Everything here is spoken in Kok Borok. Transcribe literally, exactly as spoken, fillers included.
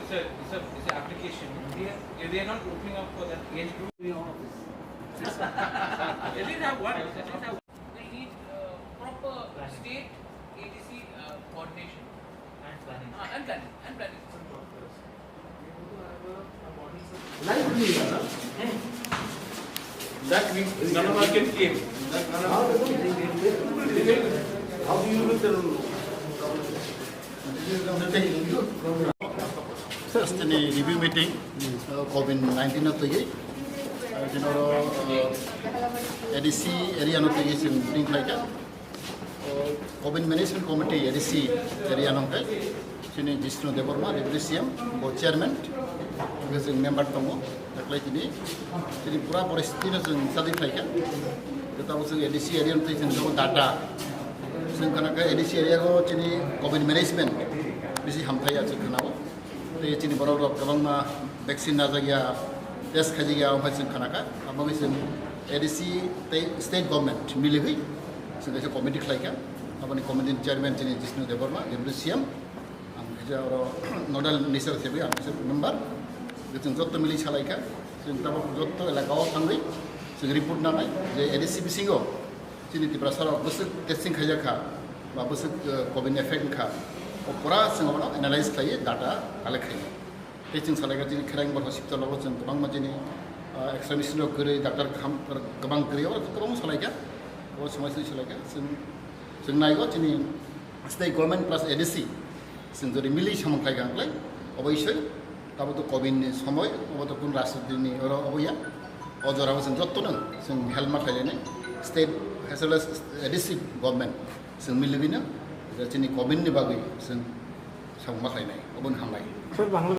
It's a, it's a, it's an application. We are, we are not opening up for that age group. At least have one. At least have one. They need uh, proper state A D C uh, coordination. And planning. Uh, and planning. And planning. That we, none of us can claim. How do you look at First ni review meeting, uh, COVID nineteen no twi, uh, dinoro, uh, A D C area no twi sing meeting khlaika. Uh, COVID Management Committee A D C area no kai, chini Jishnu Debbarma, Deputy C M, bo chairman, hingke chwng member tongo, taklai tini, tini pura poristiti no chwng study khlaika. Tabo chwng A D C area no twi chwng jogo data, chwng kana ka A D C area go chini COVID management bisi hamthai ya chwng kana o. Tei chini borok rok kwbangma vaccine najak ya, test khaijak ya, omo hai chwng khana kha. Abo wngwi chwng A D C tei state government miliwi chwng kaisa committee khlai kha. Aboni committee ni chairman chini Jishnu Debbarma, Deputy C M. Ang kaisa oro nodal minister hisabe ang kaisa member. Chwng jotto mili salai kha. Chwng tabuk jotto elaka o thangwi chwng report nanai je A D C bisingo chini Tiprasa rok bwswk testing khaijak kha, ba bwswk, eh, COVID effect wngkha, o pura chwng abono analyze khlaiwi data collect khaio. Tei chwng salaikha chini Kherang Borok hospital o chwng kwbangma chini, eh, X-ray machine rok kwrwi, doctor kham-, kwbang kwrwi, oro kwbangma salaikha, kwbang swmai swmai salaikha. Chwng, chwng naigo chini state government plus A D C, chwng jodi mili samung khlai kha hwnkhai, obosoi tabo to COVID ni somoi, obo to kun rajniti ni oro obo ya. O jora o chwng jotto no chwng help ma khlai nai, state as well as A D C government chwng mili bino, chini COVID ni bagwi chwng samung ma khlai nai, obo no hambai. Sir, Bangla